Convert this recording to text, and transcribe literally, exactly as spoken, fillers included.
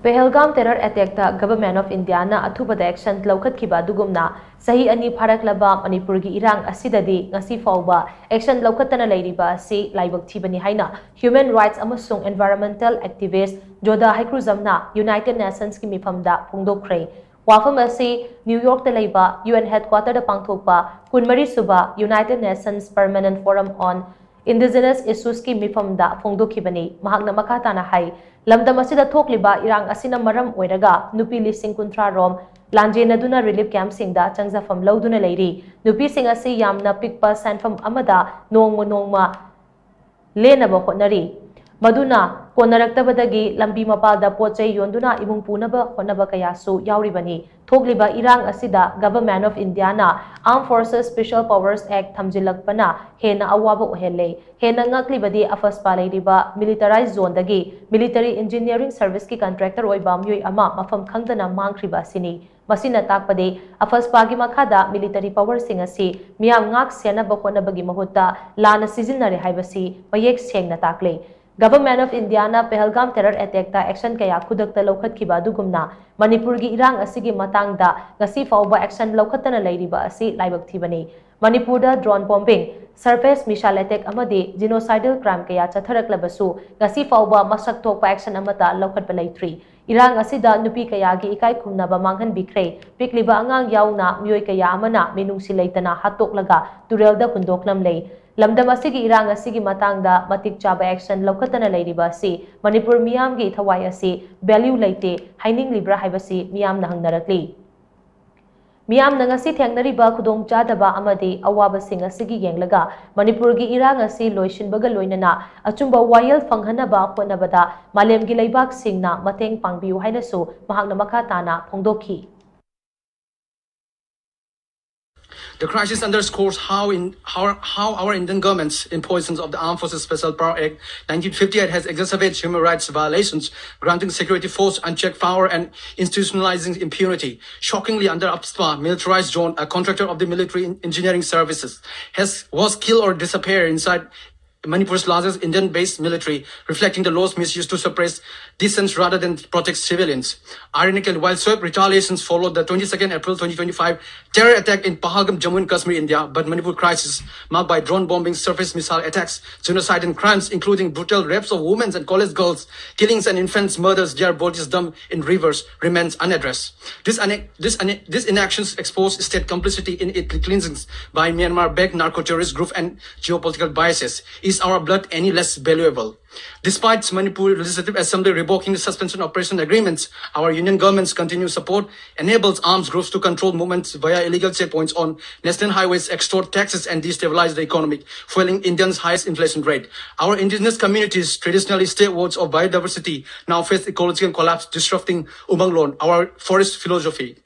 ꯄꯦꯍꯜꯒꯥꯝ terror ꯑꯦꯇꯦꯛꯇ government of ꯏꯟꯗꯤꯌꯥꯅ ꯑꯊꯨꯕꯗ action ꯂꯧꯈꯠꯈꯤꯕ ꯑꯗꯨꯒꯨꯝꯅ, ꯆꯍꯤ ꯑꯅꯤ ꯐꯥꯔꯛꯂꯕ ꯃꯅꯤꯄꯨꯔꯒꯤ ꯏꯔꯥꯡ ꯑꯁꯤꯗꯗꯤ ꯉꯁꯤ ꯐꯥꯎꯕ ꯑꯦꯛꯁꯟ ꯂꯧꯈꯠꯇꯅ ꯂꯩꯔꯤꯕ ꯑꯁꯤ ꯂꯥꯏꯕꯛ ꯊꯤꯕꯅꯤ ꯍꯥꯏꯅ ꯍ꯭ꯌꯨꯃꯦꯟ ꯔꯥꯏꯠꯁ ꯑꯃꯁꯨꯡ ꯑꯦꯟꯚꯥꯏꯔꯟꯃꯦꯟꯇꯦꯜ ꯑꯦꯛꯇꯤꯚꯤꯁ꯭ꯠ ꯖꯣꯗꯥ ꯍꯩꯀ꯭ꯔꯨꯖꯝꯅ ꯌꯨꯅꯥꯏꯇꯦꯗ ꯅꯦꯁꯟꯁꯀꯤ ꯃꯤꯐꯝꯗ ꯐꯣꯡꯗꯣꯛꯈ꯭ꯔꯦ꯫ ꯋꯥꯐꯝ ꯑꯁꯤ ꯅ꯭ꯌꯨ ꯌꯣꯔꯛꯇ ꯂꯩꯕ ꯌꯨ ꯑꯦꯟ ꯍꯦꯗꯀ꯭ꯋꯥꯇꯔꯗ ꯄꯥꯡꯊꯣꯛꯄ ꯀꯨꯟꯃꯔꯤ ꯁꯨꯕ ꯌꯨꯅꯥꯏꯇꯦꯗ ꯅꯦꯁꯟꯁ ꯄꯔꯃꯅꯦꯟꯠ ꯐꯣꯔꯝ ꯑꯣꯟ ꯏꯟꯗꯤꯖꯤꯅꯁ ꯏꯁꯨꯁꯀꯤ ꯃꯤꯐꯝꯗ ꯐꯣꯡꯗꯣꯛꯈꯤꯕꯅꯤ꯫ ꯃꯍꯥꯛꯅ ꯃꯈꯥ ꯇꯥꯅ ꯍꯥꯏ, ꯂꯝꯗꯝ ꯑꯁꯤꯗ ꯊꯣꯛꯂꯤꯕ ꯏꯔꯥꯡ ꯑꯁꯤꯅ ꯃꯔꯝ ꯑꯣꯏꯔꯒ ꯅꯨꯄꯤ ꯂꯤꯁꯤꯡ ꯀꯨꯟꯊ꯭ꯔꯥ ꯔꯣꯝ ꯂꯥꯟꯖꯦꯟꯅꯗꯨꯅ ꯔꯤꯂꯤꯐ ꯀꯦꯝꯞꯁꯤꯡꯗ ꯆꯪꯖꯐꯝ ꯂꯧꯗꯨꯅ ꯂꯩꯔꯤ꯫ ꯅꯨꯄꯤꯁꯤꯡ ꯑꯁꯤ ꯌꯥꯝꯅ ꯄꯤꯛꯄ ꯁꯦꯟꯐꯝ ꯑꯃꯗ ꯅꯣꯡꯃ ꯅꯣꯡꯃ ꯂꯦꯟꯅꯕ ꯍꯣꯠꯅꯔꯤ꯫ ꯃꯗꯨꯅ ꯀꯣꯟꯅꯔꯛꯇꯕꯗꯒꯤ ꯂꯝꯕꯤ ꯃꯄꯥꯜꯗ ꯄꯣꯠ ꯆꯩ ꯌꯣꯟꯗꯨꯅ ꯏꯃꯨꯡ ꯄꯨꯅꯕ ꯍꯣꯠꯅꯕ ꯀꯌꯥꯁꯨ ꯌꯥꯎꯔꯤꯕꯅꯤ꯫ ꯊꯣꯛꯂꯤꯕ ꯏꯔꯥꯡ ꯑꯁꯤꯗ government of Indian ꯑꯥꯔꯝ forces special powers ꯑꯦꯛ ꯊꯝꯖꯤꯜꯂꯛꯄꯅ ꯍꯦꯟꯅ ꯑꯋꯥꯕ ꯑꯣꯏꯍꯜꯂꯦ꯫ ꯍꯦꯟꯅ ꯉꯛꯂꯤꯕꯗꯤ ꯑꯐꯁꯄꯥ ꯂꯩꯔꯤꯕ ꯃꯤꯂꯤꯇꯔꯥꯏꯖ ꯖꯣꯟꯗꯒꯤ ꯃꯤꯂꯤꯇꯔꯤ ꯏꯟꯖꯤꯅꯤꯌꯔꯤꯡ ꯁꯔꯚꯤꯁꯀꯤ ꯀꯟꯇ꯭ꯔꯦꯛꯇꯔ ꯑꯣꯏꯕ ꯃꯤꯑꯣꯏ ꯑꯃ ꯃꯐꯝ ꯈꯪꯗꯅ ꯃꯥꯡꯈ꯭ꯔꯤꯕ ꯑꯁꯤꯅꯤ꯫ ꯃꯁꯤꯅ ꯇꯥꯛꯄꯗꯤ ꯑꯐꯁꯄꯥꯒꯤ ꯃꯈꯥꯗ ꯃꯤꯂꯤꯇꯔꯤ ꯄꯥꯋꯔꯁꯤꯡ ꯑꯁꯤ ꯃꯤꯌꯥꯝ ꯉꯥꯛ ꯁꯦꯟꯅꯕ ꯍꯣꯠꯅꯕꯒꯤ ꯃꯍꯨꯠꯇ ꯂꯥꯟꯅ ꯁꯤꯖꯤꯟꯅꯔꯦ ꯍꯥꯏꯕꯁꯤ ꯃꯌꯦꯛ ꯁꯦꯡꯅ ꯇꯥꯛꯂꯦ꯫ Government of Indian ꯄꯦꯍꯜꯒꯥꯝ terror ꯑꯦꯇꯦꯛꯇ action ꯀꯌꯥ ꯈꯨꯗꯛꯇ ꯂꯧꯈꯠꯈꯤꯕ ꯑꯗꯨꯒꯨꯝꯅ ꯃꯅꯤꯄꯨꯔꯒꯤ ꯏꯔꯥꯡ ꯑꯁꯤꯒꯤ ꯃꯇꯥꯡꯗ ꯉꯁꯤ ꯐꯥꯎꯕ ꯑꯦꯛꯁꯟ ꯂꯧꯈꯠꯇꯅ ꯂꯩꯔꯤꯕ ꯑꯁꯤ ꯂꯥꯏꯕꯛ ꯊꯤꯕꯅꯤ꯫ ꯃꯅꯤꯄꯨꯔꯗ drone bombing, surface missile attack ꯑꯃꯗꯤ ꯖꯤꯅꯣꯁꯥꯏꯗꯜ ꯀ꯭ꯔꯥꯏꯝ ꯀꯌꯥ ꯆꯠꯊꯔꯛꯂꯕꯁꯨ ꯉꯁꯤ ꯐꯥꯎꯕ ꯃꯁꯛ ꯊꯣꯛꯄ ꯑꯦꯛꯁꯟ ꯑꯃꯠꯇ ꯂꯧꯈꯠꯄ ꯂꯩꯇ꯭ꯔꯤ꯫ ꯏꯔꯥꯡ ꯑꯁꯤꯗ ꯅꯨꯄꯤ ꯀꯌꯥꯒꯤ ꯏꯀꯥꯏ ꯈꯨꯝꯅꯕ ꯃꯥꯡꯍꯟꯕꯤꯈ꯭ꯔꯦ꯫ ꯄꯤꯛꯂꯤꯕ ꯑꯉꯥꯡ ꯌꯥꯎꯅ ꯃꯤꯑꯣꯏ ꯀꯌꯥ ꯑꯃꯅ ꯃꯤꯅꯨꯡꯁꯤ ꯂꯩꯇꯅ ꯍꯥꯠꯇꯣꯛꯂꯒ ꯇꯨꯔꯦꯜꯗ ꯍꯨꯟꯗꯣꯛꯂꯝꯂꯦ꯫ ꯂꯝꯗꯝ ꯑꯁꯤꯒꯤ ꯏꯔꯥꯡ ꯑꯁꯤꯒꯤ ꯃꯇꯥꯡꯗ ꯃꯇꯤꯛ ꯆꯥꯕ ꯑꯦꯛꯁꯟ ꯂꯧꯈꯠꯇꯅ ꯂꯩꯔꯤꯕ ꯑꯁꯤ ꯃꯅꯤꯄꯨꯔ ꯃꯤꯌꯥꯝꯒꯤ ꯊꯋꯥꯏ ꯑꯁꯤ ꯚꯦꯂ꯭ꯌꯨ ꯂꯩꯇꯦ ꯍꯥꯏꯅꯤꯡꯂꯤꯕ꯭ꯔꯥ ꯍꯥꯏꯕꯁꯤ ꯃꯤꯌꯥꯝꯅ ꯍꯪꯅꯔꯛꯂꯤ꯫ ꯃꯤꯌꯥꯝꯅ ꯉꯁꯤ ꯊꯦꯡꯅꯔꯤꯕ ꯈꯨꯗꯣꯡꯆꯥꯗꯕ ꯑꯃꯗꯤ ꯑꯋꯥꯕꯁꯤꯡ ꯑꯁꯤꯒꯤ ꯌꯦꯡꯂꯒ ꯃꯅꯤꯄꯨꯔꯒꯤ ꯏꯔꯥꯡ ꯑꯁꯤ ꯂꯣꯏꯁꯤꯟꯕꯒ ꯂꯣꯏꯅꯅ ꯑꯆꯨꯝꯕ ꯋꯥꯌꯦꯜ ꯐꯪꯍꯟꯅꯕ ꯍꯣꯠꯅꯕꯗ ꯃꯥꯂꯦꯝꯒꯤ ꯂꯩꯕꯥꯛꯁꯤꯡꯅ ꯃꯇꯦꯡ ꯄꯥꯡꯕꯤꯌꯨ ꯍꯥꯏꯅꯁꯨ ꯃꯍꯥꯛꯅ ꯃꯈꯥ ꯇꯥꯅ ꯐꯣꯡꯗꯣꯛꯈꯤ꯫ The crisis underscores how, in, how, how our Indian government's imposition of the Armed Forces Special Power Act nineteen fifty-eight has exacerbated human rights violations, granting security force unchecked power and institutionalizing impunity. Shockingly, under AFSPA militarized zone, a contractor of the military en- engineering services has was killed or disappeared inside Manipur's largest Indian-based military, reflecting the law's misuse to suppress dissents rather than protect civilians. Ironically, while swift retaliations followed the twenty-second April twenty twenty-five terror attack in Pahalgam, Jammu and Kashmir, India, but Manipur crisis, marked by drone bombing, surface missile attacks, genocide and crimes, including brutal rapes of women and college girls, killings and infants, murders, dead bodies dumped in rivers, remains unaddressed. This, une- this, une- this inaction exposes state complicity in ethnic cleansings by Myanmar-backed narco-terrorist group and geopolitical biases. Is our blood any less valuable? Despite Manipur Legislative Assembly revoking the suspension of operation agreements, our union government's continued support enables arms groups to control movements via illegal checkpoints on national highways, extort taxes, and destabilize the economy, fueling India's highest inflation rate. Our indigenous communities, traditionally stewards of biodiversity, now face ecological collapse, disrupting Umanglon, our forest philosophy.